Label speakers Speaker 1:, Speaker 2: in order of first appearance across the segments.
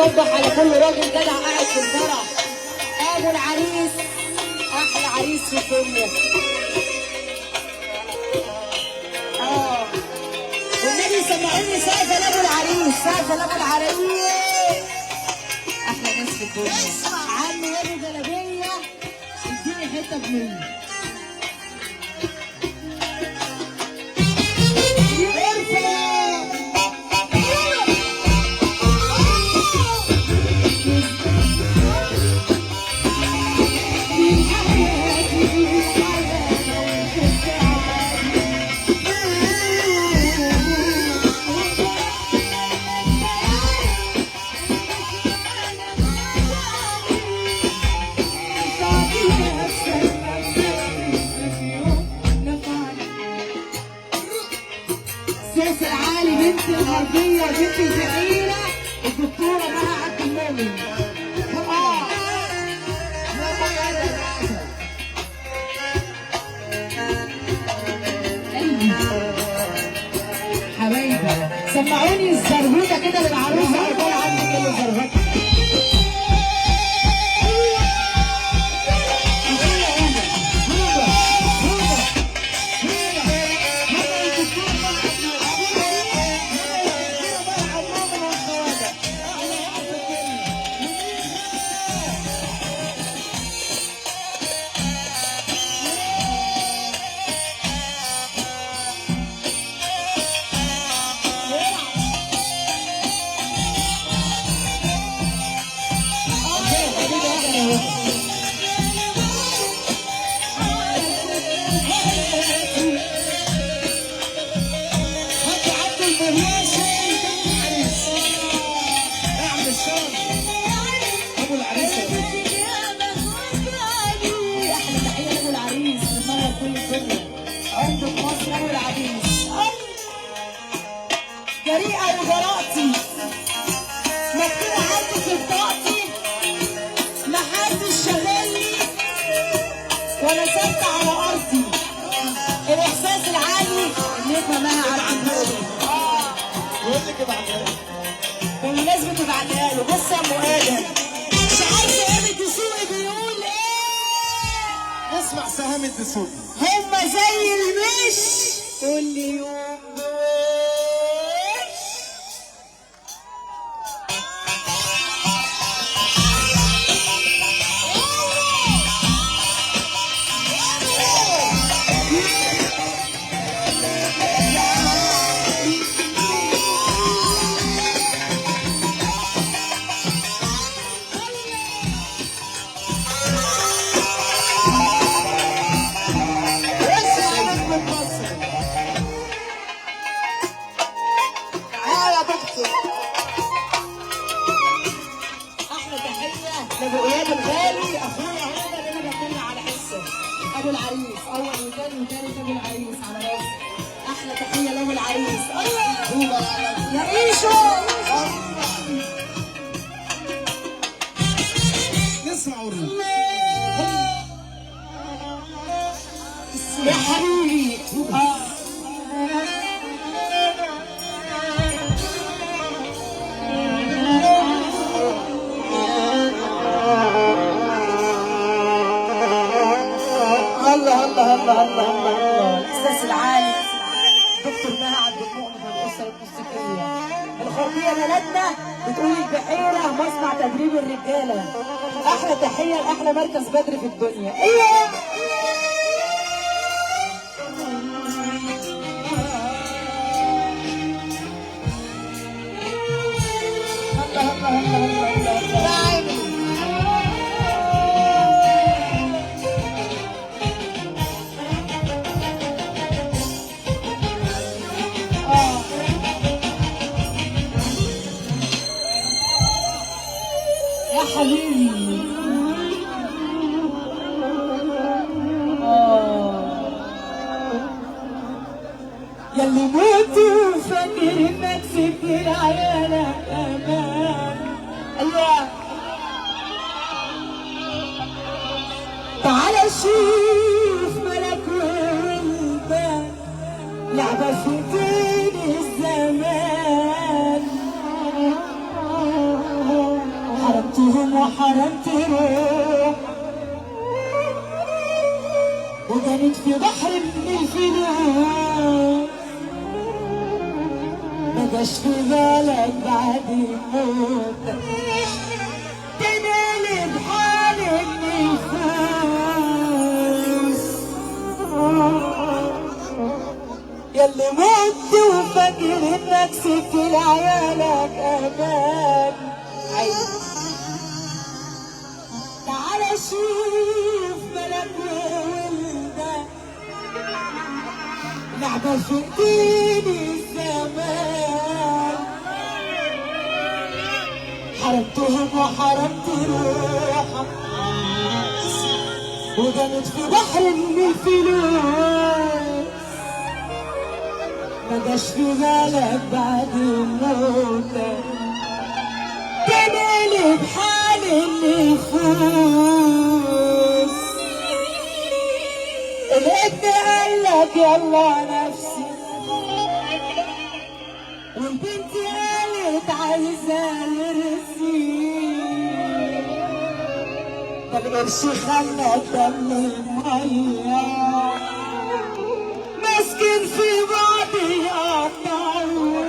Speaker 1: بصبح على كل راجل جدع قاعد في الفرح. ابو العريس احلى عريس في الدنيا. والنبي سمعوني سقفه لابو العريس، سقفه لابو العريس، احلى ناس في الدنيا. عمي يا ابو جلابية اديني حتة بمية. الساس العالي بنت الغربية بنت الزعيرة الدكتورة مها عبد المؤمن. حبايبي سمعوني الزربوطة كده للعروسة. عقبال عندك اللي زربوطة. احلى تحية لابو العريس، منور كل الدنيا، عمده مصر ابو العريس. جريئة وجرأتي مكتوبة عندي في بطاقتي، محدش شغلني وانا ثابتة على ارضي. الاحساس العالي النجمة مها عبد المؤمن.
Speaker 2: بقول لك ابعتها له.
Speaker 1: بمناسبة ابعتها له، بص يا ام ادم، مش عارفه ايه الدسوقي بيقول ايه.
Speaker 2: اسمع سهام الدسوقي.
Speaker 1: هما زي المش كل يوم بوش.
Speaker 2: اسمع نجمة مصر. تعالى يا دكتور.
Speaker 1: احلى تحية لابو اياد الغالي اخويا، هو اللي انا بتكلم على حسه. ابو العريس اول وثاني وثالث، ابو العريس على راسي. احلى تحية لابو العريس. الله يا ايشو.
Speaker 2: نسمع الروح
Speaker 1: يا حبيبي. الله الله الله الله الله. الاحساس العالي دكتور مها عبد المؤمن والاسرة الموسيقية. الغربية بلدنا بتقول البحيرة مصنع تدريب الرجالة. احلى تحية لاحلى مركز بدر في الدنيا. ايوه الله الله الله الله. يا حبيبي. ياللي موت وفاكر انك سبت العيالك امان. ايوه تعالى شوف ملك وولدان لعبة في دين الزمان. حرمتهم وحرمت روح، وجنت في بحر من الفلوس، ما جاش في بالك بعد الموت تنقلب حال النفوس. ياللي مت وفاكر انك سبت لعيالك امان، تعالى شوف ملك وولدك لعبة في ايدين الزمان. حرمتهم وحرمت روحك، وجنت في بحر من الفلوس، ما جاش في بالك بعد الموت تنقلب حال النفوس. الابن قالك يلا نفسي، والبنت قالت عايزة الرزق، ده القرش خلى الدم المية ماسكين في بعض يقطعوه.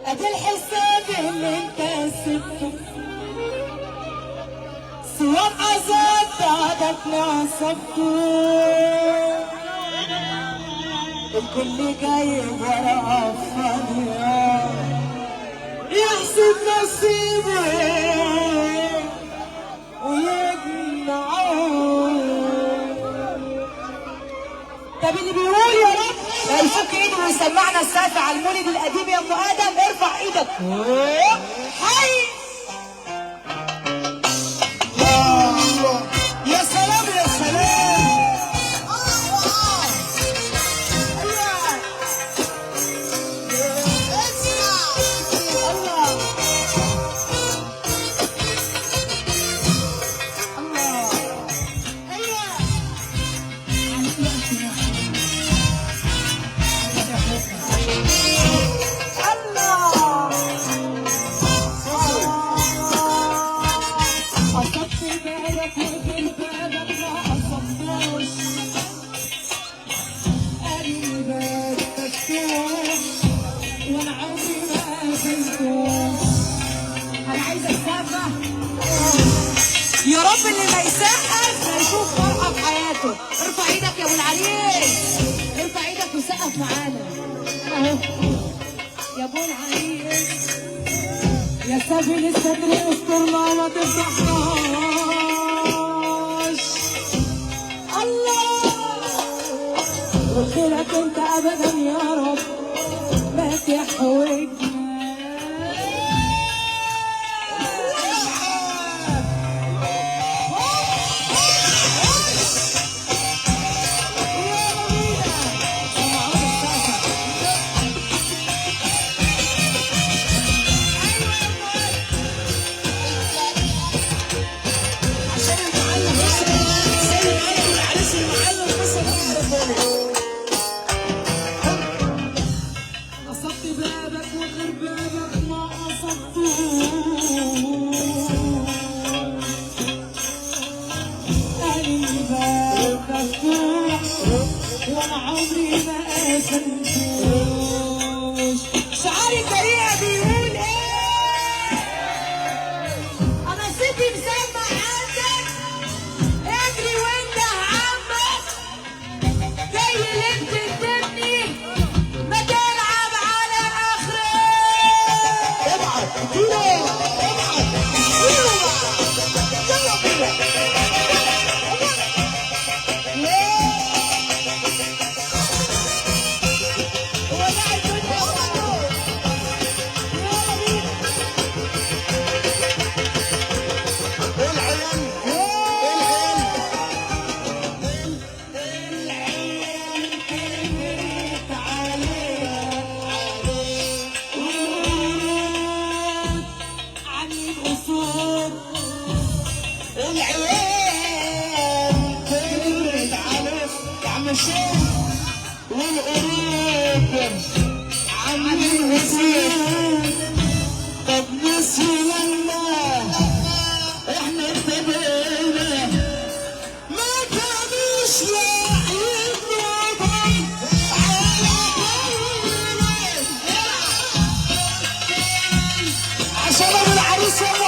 Speaker 1: ادي الحساب اللي انت سبته، سواء عذاب بعدك لعصبته، الكل جايب ورقة فاضية يحسب نصيبه ويجمعه. طب اللي بيقول يا رب لا يفك ايده ويسمعنا السقف على المولد القديم يا ام ادم، ارفع ايدك حي.
Speaker 2: يا سلام يا سلام.
Speaker 1: يا رب اللي ما يسقف لا يشوف فرحه في حياته. ارفع ايدك يا ابو العريس، ارفع ايدك وسقف معانا اهو يا ابو العريس. يا سافل الستر استرنا ما تفضحناش. الله وخيرك انت ابدا يا رب ما تحوجنا. قصدت بابك وغير بابك ما قصدتوش، قال الباب مفتوح وانا عمري ما قفلتوش. شعار الطريقة بيقول ايه؟ انا صوتي مسمع عندك، اجري وانت عمك جاي ليه تندبني، ما تلعب على اخرك.
Speaker 2: ابعت اديله، ابعت يلا بينا.
Speaker 1: ولع الدنيا يلا بينا.
Speaker 2: العين العين
Speaker 1: العين كبرت عليها والورود عاملين قصور.
Speaker 2: العين كبرت عليك يا عم الشيخ، والقرود عاملين وسيط. يا